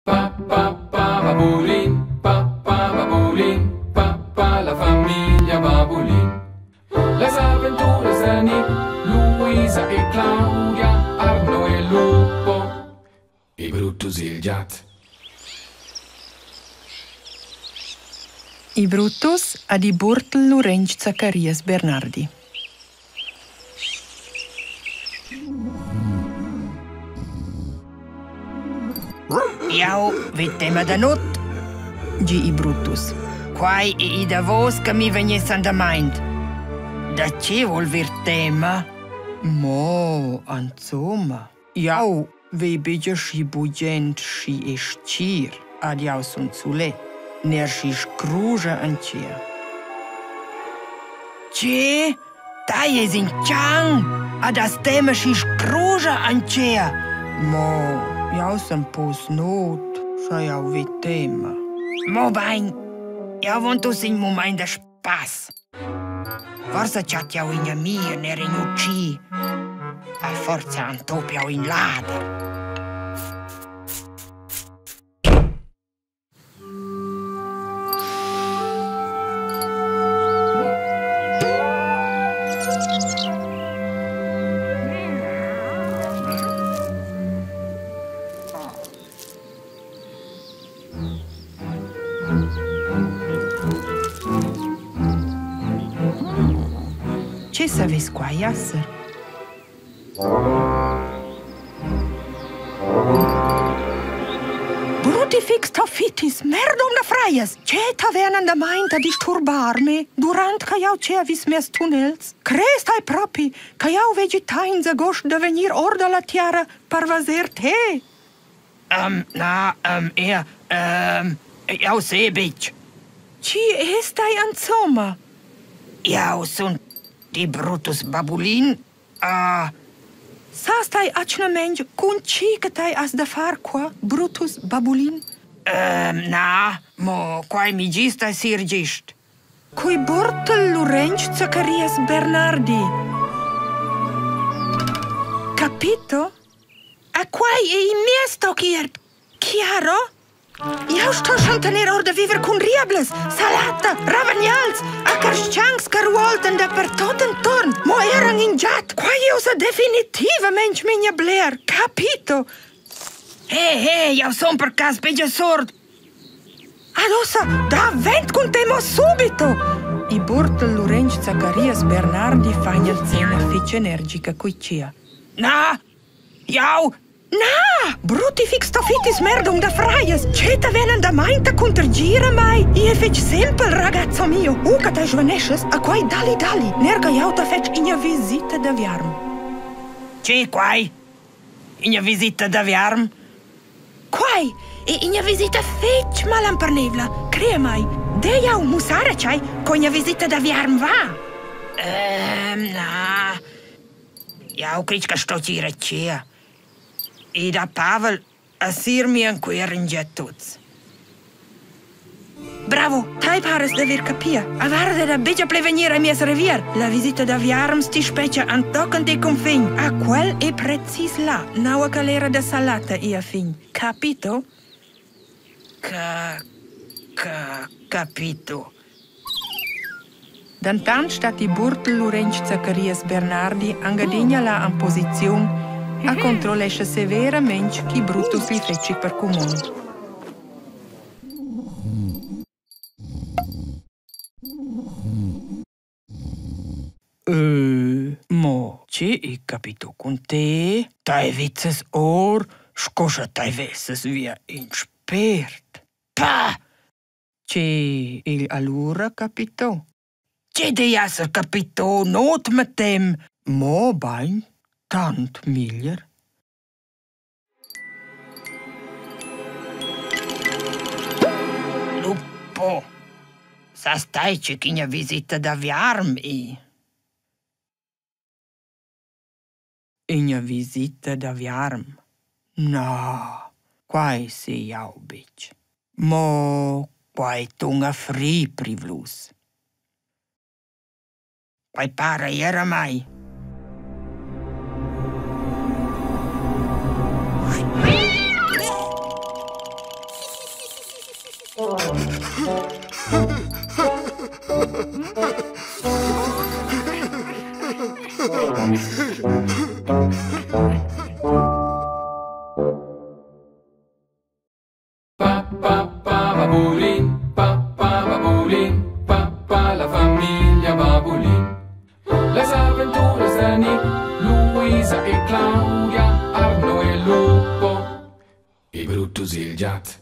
Pa pa pa babulin, pa pa babulin, pa pa la famiglia Babulin. Las aventuras da Nick, Luisa e Claudia, Arno e Lupo e Brutus il giat. I Brutus ad i Burtel Lurench Zacharias Bernardi. Jau vi tema da nut, gi i Brutus. Quai è i davos che mi vegniss andamaint. Da che vuol vir tema? Mo, insomma, jau vi betg schi bugent schi e stgir ad jau sun sulet, ner schi scruscha en tgea. Tge? Tai es in chan! Ad has tema schi scruscha en tgea! Mo, jau sun pos not, scha jau vi tema. Mo bain, jau vont uss in mumaint da Pass. Forsa chat jau ina mia ner in utschi. A forza antop jau in lader. Che savess quai esser? Brutifix toffitis, merdum da frajas! Che t'havean andamaint a disturbar me durant che jau che vis mes tunnels? Crest hai propi che jau vegi tains agost da vegnir or dalla tiara per vaser te? Na, er, jau sai betg. Chi es tai insomma? Jau sun ti Brutus Babulin. Sas tai atgnamaing cun chi che tai has da far qua, Brutus Babulin? Na, mo quai mi gist a sir gist. Quei Burtel Lurench Zacarias Bernardi. Capito? A quai è il mies toc iert. Chiaro? Jau sto schon tener or da viver cun riablas, salata, ravagnals, a carstgangs che ruoltan dapertot enturn. Mo eran in giat. Quai è ussa definitivamente migna bler. Capito? He, he, jau sun per cas betg surd. Ad ussa davent cun te mo subito! I Burtel Lurench Zacarias Bernardi fa ina scena fitg energica coi cia. Na, jau Na! Brutifix tofitis merdum da frajas! Che ta vegnan damainta cunter gira mai? I è fetg sempel, ragazzo mio. U che te svaneschas, a quai dali dali. Nerga jau ta fetg ina visita da viarm. Che quai? Ina visita da viarm? Quai è ina visita fetg malamperneivla, crea mai. Dei jau mussar a tschai co ina visita da viarm va? Na, jau cret che sto ir a tgea. E da Pavel a sir mi encueran gia tuts. Bravo, tai paras d'haver capia. A varda da betg ple vegnir a mies revier. La visita da viarms ti spetga antochen te confin. A quel è precis là, naua calera da salata e a fin. Capito? Ca ca capito. Dentant stat il Burtel Lurench Zacharias Bernardi anc adina là en posiziun e controllescha severamain ch'i Brutus gli fetschi per cumond. Mo tge è capito cun te? Tai vezzas or sco sche tai vessas via in spert. Pah! Tge è alura capito? Tge dei esser capito not metem? Mo bain, tant meglier. Lupo, sas tai che ch'ina visita da viarm è? Ina visita da viarm? Na, quai sai jau betg. Mo quai tunga fri privlus. Quai para era mai. Pa pa pa babulin, pa pa babulin, pa pa la famiglia Babulin. Les avventure da Nick, Luisa e Claudia, Arno e Lupo e Brutus il giat.